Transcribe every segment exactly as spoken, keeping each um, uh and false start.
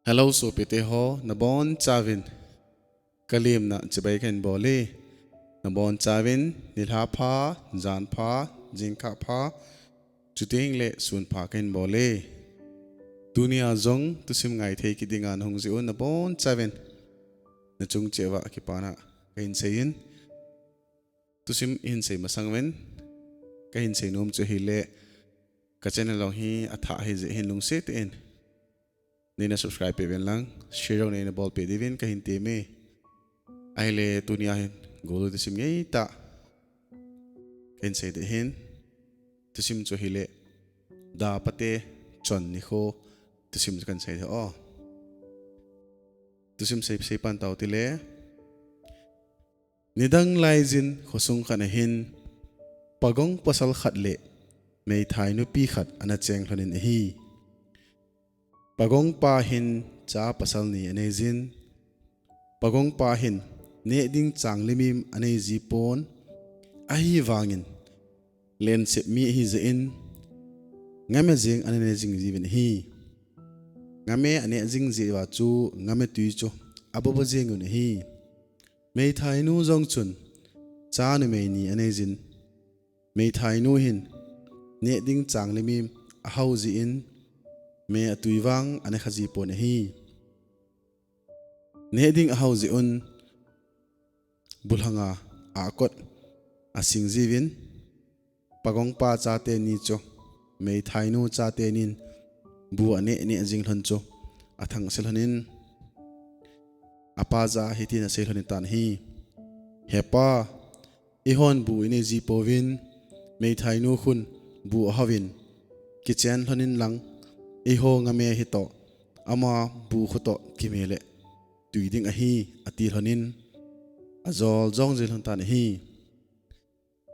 Hello, sopite ho, nabonchauvin kalemna chibai kahin bol e. Nabonchauvin nilhah pha, jan pha, jingkah pha, chuting le sun pha kahin bol e. Tunia jong thusim ngaithei kit dinga nahung jeh un nabonchauvin nachung cheh uva kipana kahin seiyin. Thusim ihin sei masang uvin, kahin seinom chu ahile, ka channel jong hi athah ahijeh hin lungset in neina subscribe peh uvin lang, share jong neina bolpeh diuvin kahin temme. Ahile tunia hin gol thusim ngeitah kahin sei ding ahin. Thusim chu ahile, Dapate chon nikho thusim chu kahin sei ding o. Thusim sei, sei pan tau tile. Nidang laijin khosung khat ahin, pagong pasal khat le meithai nupi khat ana cheng lhonin ahi. Pagongpa hin cha pasal ni aneijin, pagongpa hin neh ding chang limim anei jipon, ahivangin lensep mi ahijeh in, ngame jeng ana ne jing jiuvin ahi. Ngame aneh jing jeh uva chu ngame tui chu abobo jeng un ahi. Meithainu jong chun cha numei ni aneijin, meithainu hin neh ding chang limim ahao jeh in, me atui vang ana kha jipon ahi. Neh ding ahao jeh un, bulhanga akot asing jiuvin, pagongpa chateni chu meithainu chatenin bu aneh neh jing lhon chu athangse lhonin, apa jah a hitin asei lhonin tan ahi. Hepa, eihon bu inei jipouvin, meithainu khun bu ahaovin, kichen lhonin lang, eiho ngame hitoh, ama bu khu toh kime le tui ding ahi, ati lhonin, ajol jong jing lhon tan ahi.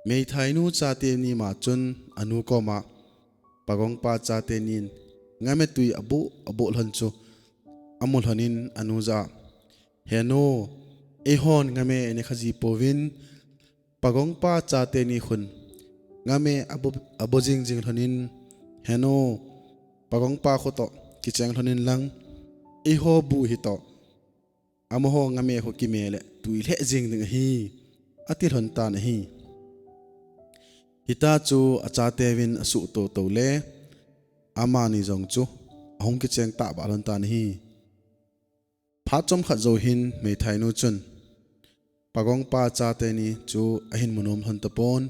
Meithainu chateni ma chun anu koma, pagongpa chatenin ngame tui aboh aboh lhon chu amu lhonin anu jah a, Henu, eihon ngame ine kha jipouvin, pagongpa chateni khun ngame abo, abo jing jing lhonin, henu, pagongpa khu toh kicheng lhonin lang, eiho bu hitoh, amaho ngame khu kime le tui lheh jing ding ahi, ati lhon tan ahi. Hita chu achateuvin asuh toto le, amani jong chu ahung kicheng tahbeh lhon tan ahi. Phat chomkhat jou hin meithainu chun pagongpa chateni chu ahin munom lhon tapon.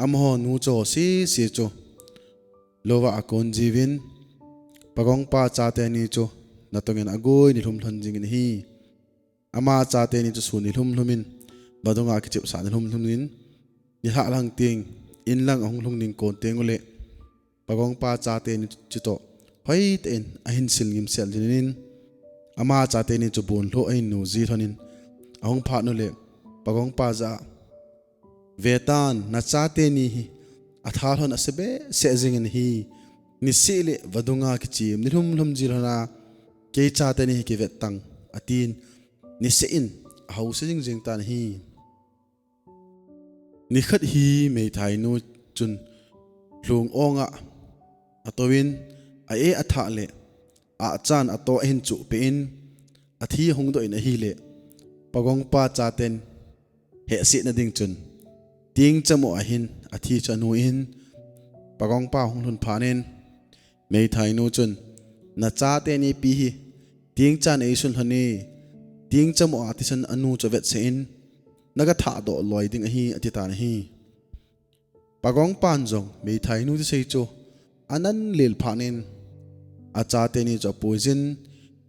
Amaho nu cho sese chu louva akon jiuvin, pagongpa chateni chu natongin agoi nilhum lhon jingin ahi. Ama chateni chu sun nilhum lhumin, vadunga kichepsah nilhum lhumin, nilhah lang teng, in lang ahung lhung ning kon teng uleh, pagongpa chateni chutoh hoitah in ahin sil ngimsel jingin, ama chateni chu bonlhoh ahin nu ji lhonin, ahung phat uleh, pagongpa jah a, vetan, nachateni hi atha lhon ase behseh jingin ahi, niseh le vadunga kichem nilhum lhum ji lhona, kei chateni hi kivet tang, atin, niseh in ahaose jing jing tan ahi. Nikhat hi meithainu chun lhung onga atouvin, a-eh athah le ahchan atoh ahin chuhpeh in, athi ahung doh in ahileh, pagongpa chaten hehsetna ding chun, tengcha mo ahin athi chu anuin, pagongpa hung lhun phatnin, meithainu chun, nachateni pi hi tengchan eisun lhon e, tengcha mo a thisan anu chu avetsah in, naga thahdoh loi ding ahi, ati tan ahi. Pagongpan jong meithainu thusei chu anan lel phatnin, achateni chu apuijin,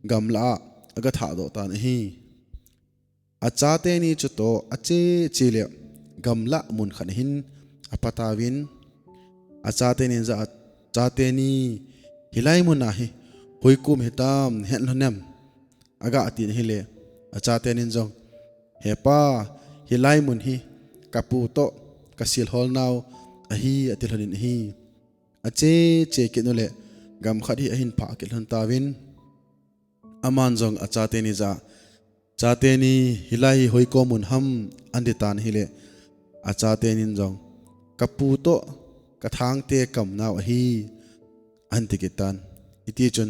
gamlah a aga thahdoh tan ahi. Achateni chutoh ache che le gamlah mun khat ahin apatauvin, achateni jah a, chateni, hilai muna hi hoikom hitam, nahet lhon em? Aga tin ahileh, achatenin jong, hepa, hilai mun hi kapu toh kasil holnau ahi, ati lhonin ahi. Ache che kit uleh, gam khat hi ahin phah kit lhon tauvin, aman jong achateni jah a, chateni, hilai hi hoikom mun ham, ahin ti tan ahileh, achatenin jong, kapu toh kathangte kamnau ahi, ahin ti kit tan. Hitichun,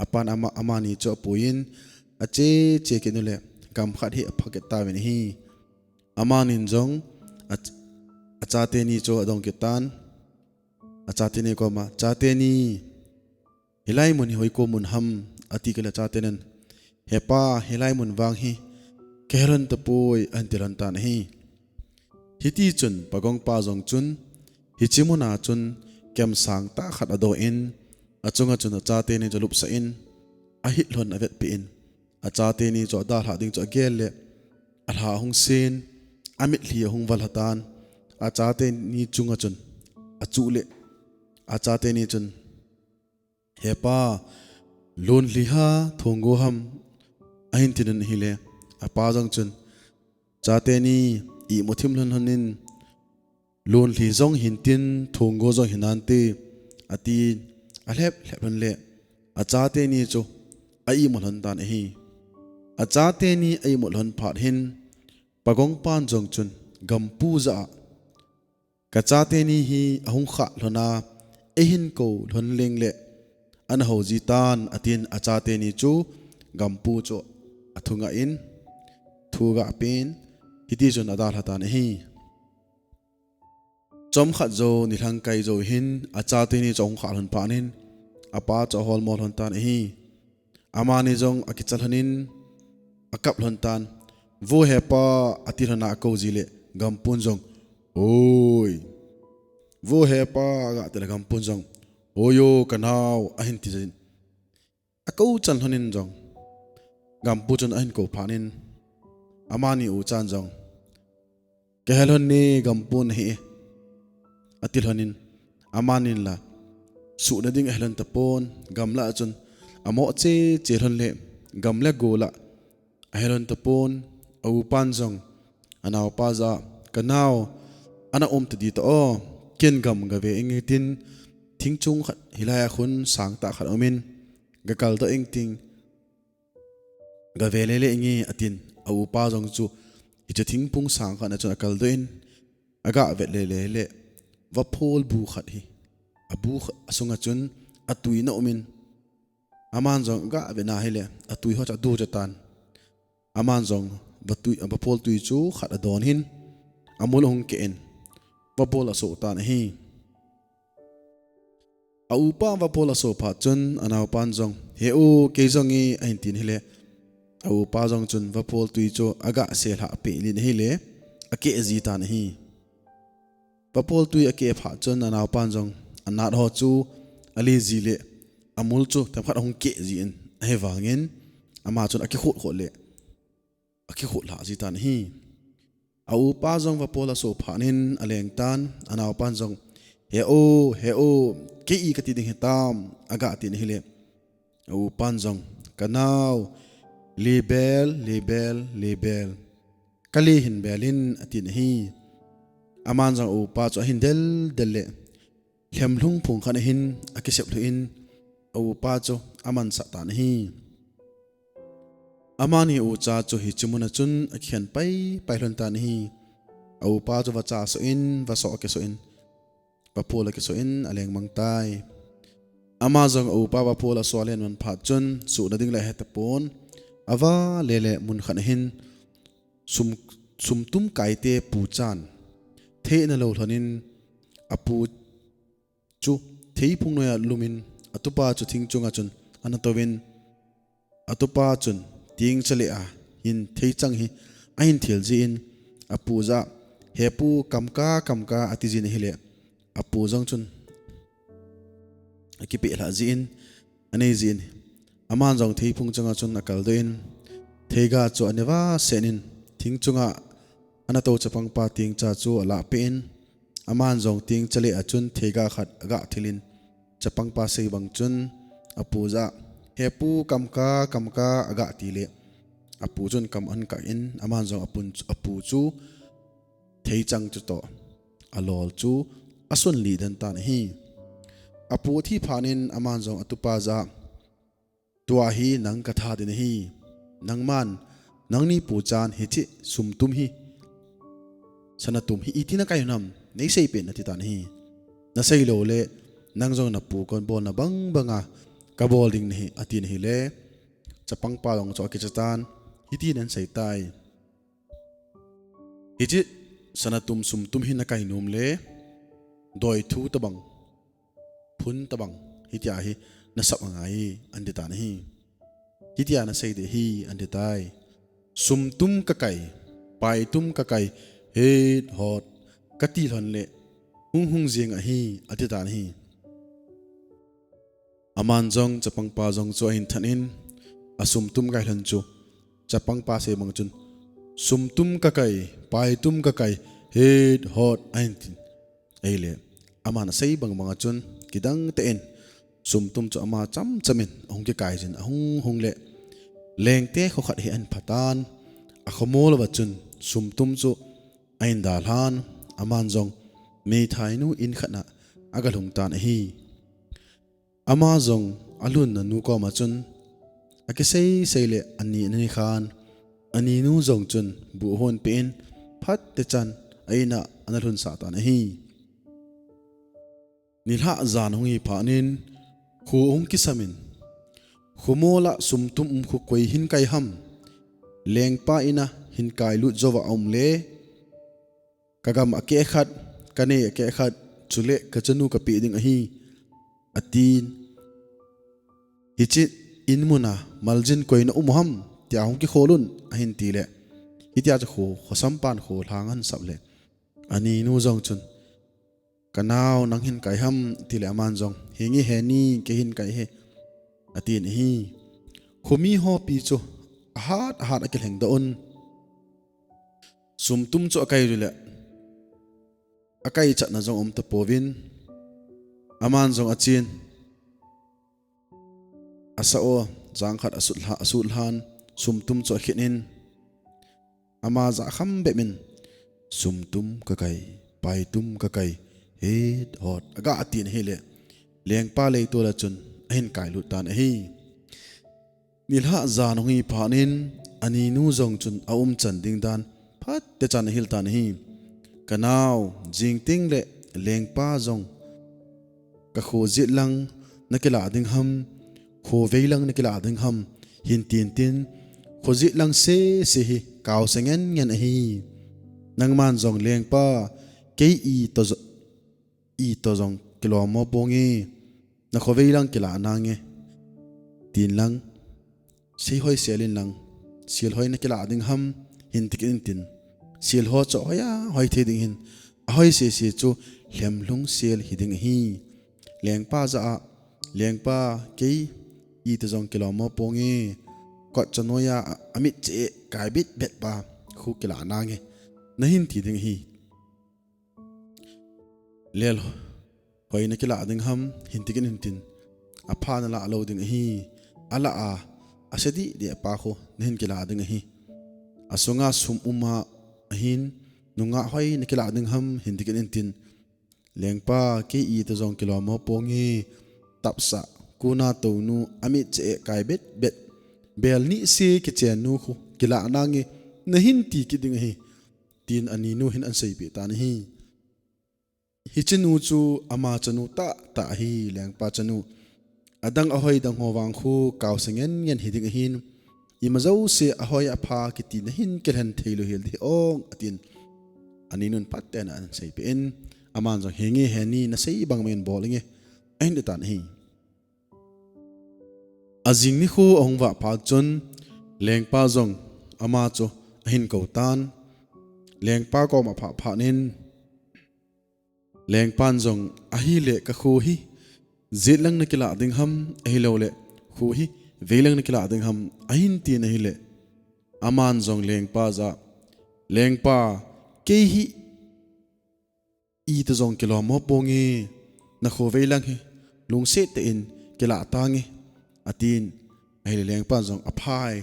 Apan ama, amani chu apuiyin, ache che kit uleh, gam khat hi aphakit tauvin ahi. Amanin jong a, achate ni chu adong kit tan. Achate ni koma, "Chate ni, hilai mun hi hoiko mun ham?" ati kit leh achaten, "He pa, hilai mun vang hi kahel lhon tapoi," ahin ti lhon tan ahi. Hiti chun pagongpa jong chun, hiche muna chun kem sangtah khat adoh in, achunga chun achate ni chu alupsah in, ahit lhon avetpeh in, achate ni chu adalhah ding chu agel leh, alha ahung sen, amitlhi ahung valha tan, achate ni chunga chun achuh leh, achate ni chun, "He pa, lun lhi ham, thong go ham?" ahin ti in ahileh, apa jong chun, "Chate ni, imu thim lhon lhon in, lun lhi jong hintin, thong go jong hinante," atin, alhep lhep lhon leh, achate ni chu a-imu lhon tan ahi. Achate ni a-imu lhon phat hin, pagongpan jong chun gampu jah a, "Kachate ni hi ahung khah lhon a, eihin kou lhon leng leh, ana hou ji tan," atin, achate ni chu gampu chu athunga in, thu aga pen, hiti chun adalha tan ahi. Chomkhat jou, nilhang kai jou hin, achate ni chu ahung khah lhon phat in, apa chu aholmo lhon tan ahi. Amani jong akicha lhon in, akap lhon tan. "Vo he pa," ati lhon a akou ji leh, gampun jong, "Oi. Vo he pa," aga ti leh gampun jong, "Oi o, kanao," ahin ti jin. Akou chan lhon in jong, gampu chun ahin kou phat in, amani u chan jong, "Kahe lhon e, gampun ahi e," ati lhon in, amanin la, "Suhna ding ahe lhon tapon, gamlah a chun amoh che che lhon leh, gam le gol a ahe lhon tapon," a-upan jong anaopa jah a, "Kanao, ana um tadi ta o, ken gam gave inge tin, thingchung khat hilai a khun sangtah khat aum in, gakaldoh ing ting, gave lele inge," atin, a-upa jong chu hiche thingphung sang khat a chun akaldoh in, aga vet lele leh, vaphol bu khat hi, abu kh-, asunga chun atui ana um in, aman jong aga vet na hileh, atui ho chu adu chu tan. Aman jong vatui, vaphol tui chu khat adon hin, amul ahung keh in, vaphol asoh tan ahi. A-upa vaphol asoh phat chun, anaopan jong, "He u, kei jong e," ahin tin hileh, a-upa jong chun vaphol tui chu aga selhah peh in ahileh, akeh ji tan ahi. Vaphol tui akeh phat chun, anaopan jong anat ho chu ale ji leh, amul chu themkhat ahung keh ji in, ahivangin, ama chun akikhut khut leh, akikhut lhah ji tan ahi. A-upa jong vaphol asoh phat in aleng tan, anaopan jong, "He u, he u, kei i kati ding hitam?" aga tin ahileh, a-upan jong, "Kanao, le bel, le bel, le bel, kale hin bel in," atin ahi. Aman jong a-upa chu ahin del del leh, lhemlhung phung khat ahin akisep lhu in, a-upa chu amansah tan ahi. Amani ucha chu hiche muna chun akikhen pai pai lhon tan ahi. A-upa chu vacha asoh in, vasoh akisoh in, vaphol akisoh in, aleng mang tai. Ama jong a-upa vaphol asoh alen man phat chun, suhna ding la ahe tapon, ava lele mun khat ahin, sum, sumtum kaite puchan, thei ana lo lhon in, apu chu theiphung noiya lum in, atupa chu thing chunga chun ana tou in, atupa chun tingcha le a hin theichang hi ahin thil ji in, apu jah a, "He pu, kamka, kamka," ati jin ahileh, apu jong chun akipeh lhah ji in, anei ji in, aman jong theiphung chunga chun akaldoh in, theiga chu aneva sen in, thing chunga ana tou chapangpa tingcha chu alah peh in, aman jong tingcha le a chun theiga khat aga thil in, chapangpa sei bang chun apu jah a, "He pu, kamka, kamka," aga ti leh, apu chun kam ahin kah in, aman jong apun, apu chu theichang chu toh alol chu asun lih den tan ahi. Apu athi phat in, aman jong atupa jah a, "Tua hi nang katha ding ahi. Nangman, nangni puchan hiche sumtum hi, sana tum hi iti nakai u ham, neisei peh in," ati tan ahi. "Nasei lou leh, nang jong napu kon bolna bang banga kabol ding nahi, atin ahile, chapangpa jong chu akicha tan, hitin ahin seitai. Hiche sanatum sumtum hi nakai nom le, doithu tobang, phun tobang, hitia hi nasap angai, ahin ti tan ahi. Hitia nasei ding ahi, ahin ti tai. Sumtum kakai, paitum kakai, het hot, kati lhon le, hung hung jing ahi, ati tan ahi. Aman jong chapangpa jong chu ahin than in, asumtum kai lhon chu, chapangpa sei bang chun, sumtum kakai, paitum kakai, het hot, ahin tin. Ahile, aman asei bang bang a chun, kidang tah in, sumtum chu ama cham cham in, ahung kikai jin, ahung hung le, lengte kho khat hi ahin pha tan, akhomol uva chun, sumtum chu ahin dalhan, aman jong, meithainu in khat na, aga lhung tan ahi. Ama jong alhunna nu koma chun, akisei sei le ani ana ni khan, aninu jong chun buh hon pe in, phat techan a in a ana lhun sah tan ahi. Nilhah jan hung hi phat in, kho hung kisam in, khomol a sumtum um khu koi hin kai ham, lengpa in a hin kai lut jou va um le, kagam akeh khat, kanei akeh khat, chule kachanu kapeh ding ahi, atin. Hiche in mun a maljin koi na um u ham, tia hung kikhol un, ahin ti le. Hitia chu kho, khosampan kho lhang ahin sap le. Aninu jong chun, kanao nang hin kai ham, ti le aman jong, henge heni, kei hin kai e, atin ahi. Khomi hopi chu, ahat, ahat akilheng doh un. Sumtum chu akai lut le, akai chatna jong um tapouvin, aman jong achen, asa o, jang khat asut lha-, asut lhan, sumtum chu akhin in, ama jakham bep in, sumtum kakai, paitum kakai, het hot, aga atin ahile, lengpa leitol a chun, ahin kai lut tan ahi. Nilhah jan hung hi phat in, aninu jong chun aumchan ding dan, phat techan ahil tan ahi. Kanao, jing teng le lengpa jong, kakho jet lang nakilah ding ham, khovei lang nakilah ding ham, hin tin tin, kho jet lang sese hi kaosa ngen ngen ahi. Nangman jong lengpa, kei itoh jo-, itoh jong kilom mo ponge, nakhovei lang kilah nange, tin lang, seihoi sel in lang, sel hoi nakilah ding ham, hin ti kit in tin, sel ho chu hoi a hoi thei ding hin, ahoi sese chu lhemlhung sel hiding ahi. Lengpa jah a, lengpa, kei itoh jong kilom mo ponge, kotcha noiya amit cheh kai bit bet pa khu kilah nange, nahin ti ding ahi. Lel hoi nakilah ding ham, hin ti kit in tin, apha nalah lou ding ahi. Alah a, ase deh deh pa khu nahin kilah ding ahi. Asunga sum um a, ahin, nungah hoi nakilah ding ham, hin ti kit in tin, lengpa, kei itoh jong kilom mo ponge, tapsah, kona tounu, amit cheh kai bet bet, bel nise kichen nu khu kilah nange, nahin ti kit ding ahi, tin aninu hin ahin seipeh tan ahi. Hiche nu chu ama chanu tahtah ahi, lengpa chanu. Adang ahoi dang ho vang khu kaosa ngen ngen hiding ahin, ima jouse ahoi apha kiti nahin kilhen thei lou hel ding ong, atin. Aninun phat techan ahin seipeh in, aman jong henge heni, nasei bang bang in bol inge, ahin ti tan ahi. Ajing nikho ahung vah phat chun, lengpa jong ama chu ahin kou tan. Lengpa koma aphah phat in, lengpan jong, ahile kakho hi jet lang nakilah ding ham, ahilouleh kho hi vei lang nakilah ding ham, ahin tin ahile, aman jong lengpa jah a, lengpa, kei hi itoh jong kilom mo ponge, nakhovei lang hi lungset tah in kilah tange, atin. Ahile lengpan jong aphai,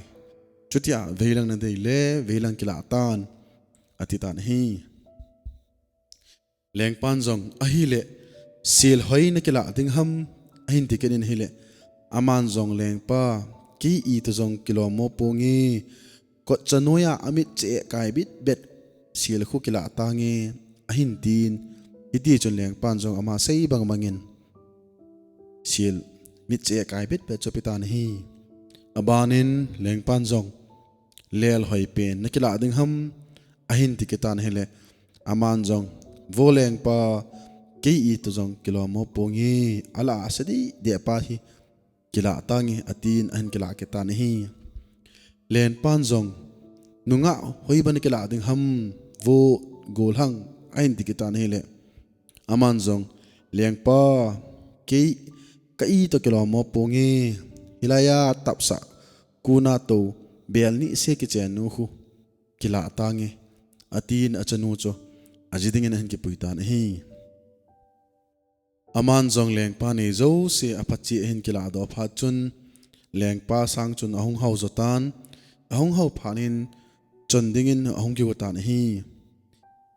chutia vei lang nadei le vei lang kilah tan, ati tan ahi. Lengpan jong, ahile sel hoi nakilah ding ham, ahin ti kit in ahile, aman jong, lengpa, kei itoh jong kilom mo ponge, kotcha noiya amit cheh kai bit bet sel khu kilah tange, ahin tin. Hiti chun lengpan jong ama sei bang bang in sel mitcheh kai bet bet chu apetan ahi. Abanin lengpan jong, "Lel hoipen nakilah ding ham?" ahin ti kitan ahile, aman jong, "Vo lengpa, kei itoh jong kilom mo ponge, alah a asa deh deh pa hi kilah tange," atin ahin kilah kitan ahi. Lengpan jong, "Nungah hoiba nakilah ding ham, vo golhang?" ahin ti kitan ahile, aman jong, "Lengpa, kei ka itoh kilom mo ponge, hilaiya tapsah kuna tou bel ni se kichen nu khu kilah tange," atin achanu chu aji dingin ahin kipui tan ahi. Aman jong lengpa nei jouse aphatcheh ahin kilah doh phat chun, lengpa sang chun ahung hao jo tan, ahung hao phat in chon dingin ahung kigo tan ahi.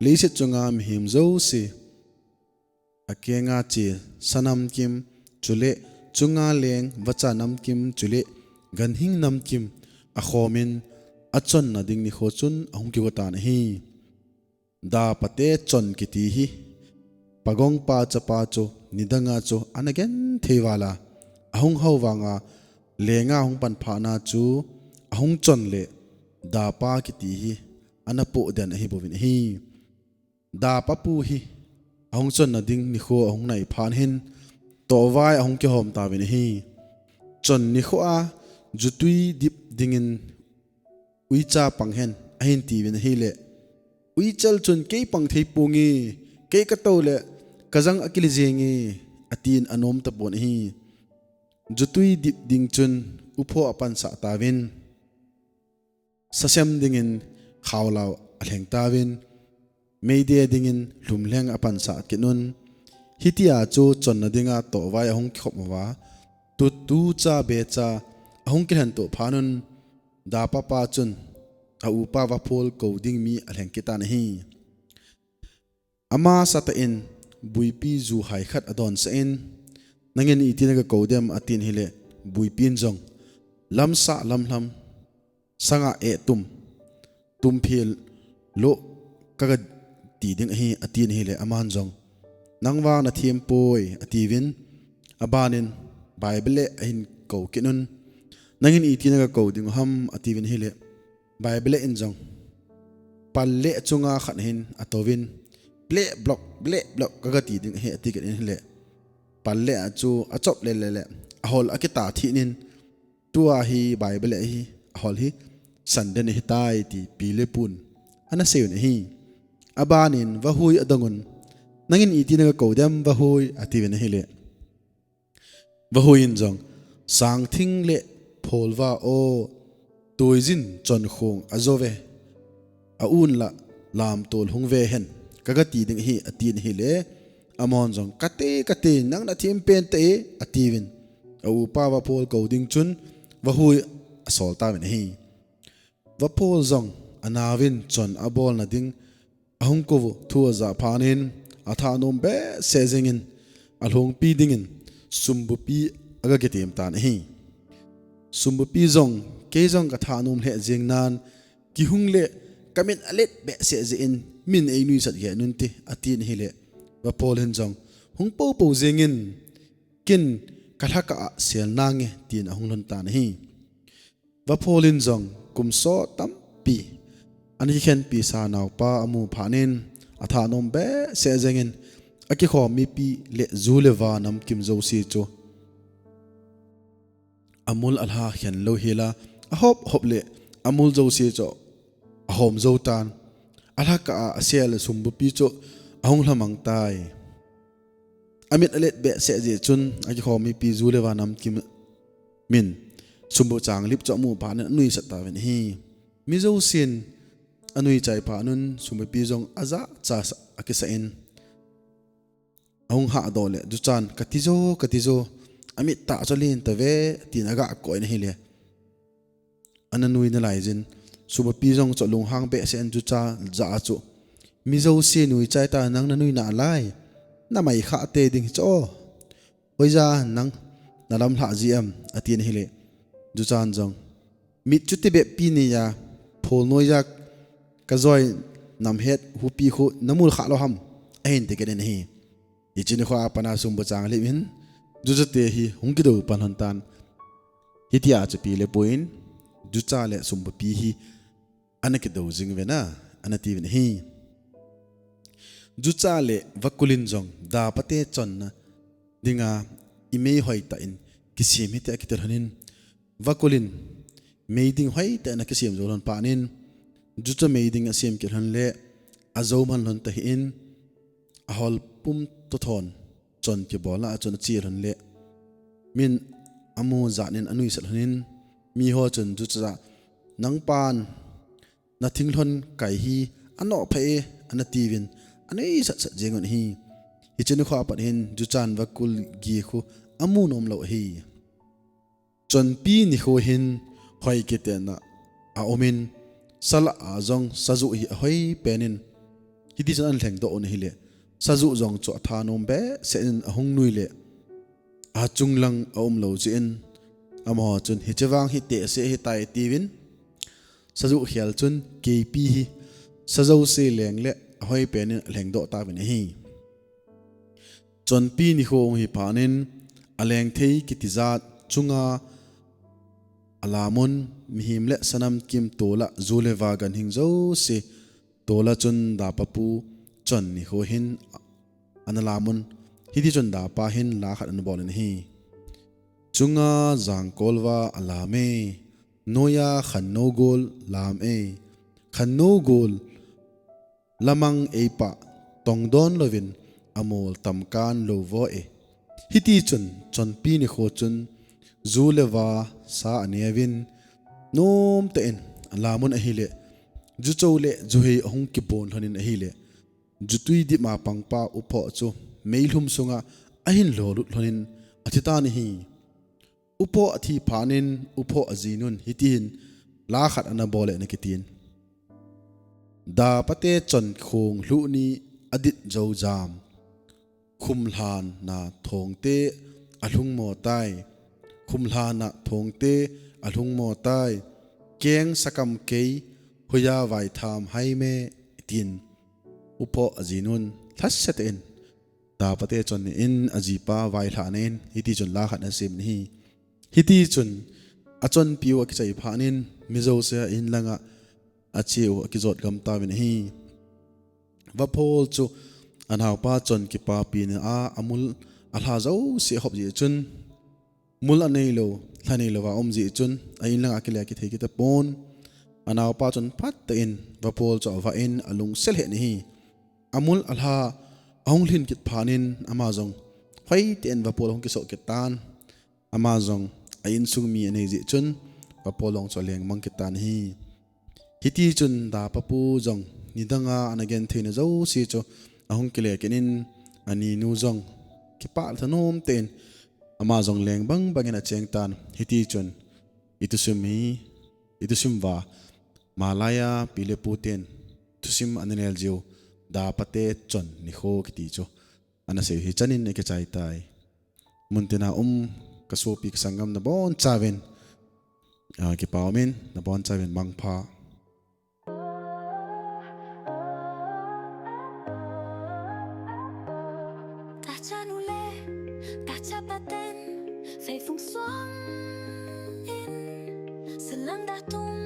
Leiset chunga mihem jouse, akenga che sa namkim, chule chunga leng vacha namkim, chule ganhing namkim akhomin achonna ding nikho chun ahung kigo tan ahi. Dapa te chon kiti hi pagongpa chapa chu nidanga chu ana genthei val a, ahung hao vanga lenga hung pan phat na chu ahung chon le dapa kiti hi ana poh den ahi bouvin ahi. Dapa pu hi ahung chonna ding nikho ahung nai phat hin tohvai ahung kihom tauvin ahi. Chon nikho a jutui dip dingin uicha pang hen ahin tiuvin ahile, "Uichal chun kei pang thei ponge, kei katou le kajang akile jenge," atin anom tapon ahi. Jutui dip ding chun upho apansah tauvin, sasem dingin khaolau alheng tauvin, meidei dingin lhumlheng apansah kit un. Hitia chu chonna dinga tohvai ahung kikhop uva, tutu cha becha ahung kilhen toh phat un, dapa pa chun aupa vaphol kou ding mi alheng kitan ahi. Amasatah in buipi ju hai khat adonsah in, "Nangin iti nagakou dem?" atin ahile, buipin jong, "Lamsah lamlham sanga eh tum, tumphel lo kaga ti ding ahi," atin ahile, aman jong, "Nang vang nathem poi," atiuvin, abanin Bible le ahin kou kit un, "Nangin iti nagakou ding ham?" atiuvin ahile, Bible le in jong, "Pal le chunga khat hin atouvin, bleh blok, bleh blok kaga ti ding ahi," ati kit in ahile, pal le a chu achop le le le, ahol akita thih in, "Tua hi Bible le hi, ahol hi sanden ahitai," ti pi le pun ana seiyun ahi. Abanin vahui adong un, "Nangin iti nagakou dem, vahui?" atiuvin ahile, vahuiyin jong, "Sangthing le pholva o, tuijin chonkhong ajo ve, aun la lamtol hung ve hen, kaga ti ding ahi," atin ahile, amahon jong, "Kate, kate, nang nathem pen tah e," atiuvin, aupa vaphol kou ding chun vahui asol tauvin ahi. Vaphol jong anaovin chon abolna ding ahung kou u thu ajah phat in, athanom behseh jengin, alhongpi dingin sumbupi aga kitem tan ahi. Sumbupi jong, "Kei jong kathanom lheh jeng nan, kihung le kamit alet behseh jeh in min einuisat geh un te," atin ahile, vaphol hin jong, "Hung poupou jengin, ken kalhakah a sel nange," tin ahung lhun tan ahi. Vaphol in jong kum sot tampi ana kikhenpi sa naopa amu phat in, athanom behseh jengin, akikhom mipi le ju le va namkim jouse chu amul alha khen lou hela, ahop hop le amul jouse chu ahom jou tan. Alhakah a asel sumbupi chu ahung lhamang tai. Amit alet behseh jeh chun, akikhom mipi ju le va namkim in sumbu chang lip chu amu phat in anuisat tauvin ahi. Mi jousen anui chai phat un, sumbupi jong ajachat akisah in, ahung hahdoh le, juchan, "Kati jo, kati jo, amit tah chu alen tave," tin aga koi in ahile, ana nui nalai jin, sumbupi jong chu lunghang behseh in jucha jah a chu, "Mi jouse nui chai ta, nang nanui nalai, namai khah tei ding hi chu o. Hoija nang nalam lhah ji em?" atin ahile, juchan jong, "Mit chu tibep pi neiya, phol noiya kajoi nam het hupi khu namul khah lou ham?" ahin ti kit in ahi. Hiche nikho a pat a sumbu chang lip in, Juchate hi hung kidou pan lhon tan. Hitia chu pi le pu in jucha le sumbupi hi ana kidou jing uvin a, ana ti uvin ahi. Jucha le vakulin jong dapate chonna dinga imei hoitah in kisem hite akiti lhonin, vakulin mei ding hoitah in akisem jou lhon phat in, jucha mei ding asem kit lhon le ajou man lhon tahih in, ahol pum tothon chon kibolna a chun ache lhon le, min amu jat in anuisat lhonin, miho chun jucha, "Nangpan nathinglhon kai hi anoh pha e," ana tiuvin, anuisat sat jeng un ahi. Hiche nikho apat hin juchan vakul gi khu amu nom lou ahi. Chonpi nikho hin hoi kitenna aumin, salah a jong sajuh hi ahoi pen in, hiti chun ana lhengdoh un ahile, sajuh jong chu athanom behseh in ahung nui le, achung lang aum lou jeh in, amaho chun, "Hiche vang hi tehse ahitai," atiuvin, sajuh khel chun keipi hi sajouse leng le ahoi pen in alhengdoh tauvin ahi. Chonpi nikho hung hi phat in, alengthei kiti jat chunga alamun, mihem le sanam kim tola ju le va ganhing jouse tola chun dapapu chon nikho hin ana lamun, hiti chun dapa hin la khat ana bol in ahi. Chunga jangkolva alam e, noiya khannou gol lam e, khannou gol lamang eipah tongdon louvin amol tamkan lou vo e. Hiti chun chonpi nikho chun ju le va sa aneuvin, nomtah in alamun ahile, juchou le juhei ahung kibon lhonin ahile, jutui dima pangpa uphoh chu meilhum sunga ahin lholut lhonin athitan ahi. Uphoh athi phat in uphoh ajinun hitihin la khat ana bol e ana kitin, "Dapate chonkhong lhuh ni adit jou jam. Khumlhana thongte alhungmo tai. Khumlhana thongte alhungmo tai. Keng sakam kei, hoiya vaitham hai me," tin uphoh ajinun lhasetah in dapate chon in ajipa vailhahna in hiti chun la khat asem in ahi. Hiti chun achonpiu akichai phat in mi jouse a-in langa acheu akijot gam tauvin ahi. Vaphol chu anaopa chon kipapina a amul alha jouse ahop jeh chun, mul aneilou, lha neilouva aum jeh chun a-in langa akile kithei kit tapon. Anaopa chun phattah in vaphol chu avah in alungset lheh in ahi. Amul alha ahung lhin kit phat in ama jong hoitah in vaphol ahung kisoh kit tan. Ama jong a-insung mi anei jeh chun vaphol jong chu alengmang kit tan ahi. Hiti chun dapapu jong nidanga ana gentheina jouse chu ahung kile kit in, aninu jong kipah thanom tah in ama jong lengbang bangin acheng tan. Hiti chun ithusim hi, ithusim uva malaiya pi le pu ten thusim ana nel jiu, Dapate chon nikho kiti chu ana seiu hichan in akichai tai. Muntina um kasopi kasanggam nabonchauvin, ah, kipa umin, nabonchauvin mangpha. Tahcha nu le tahcha pa ten feifung suang in, salang da tum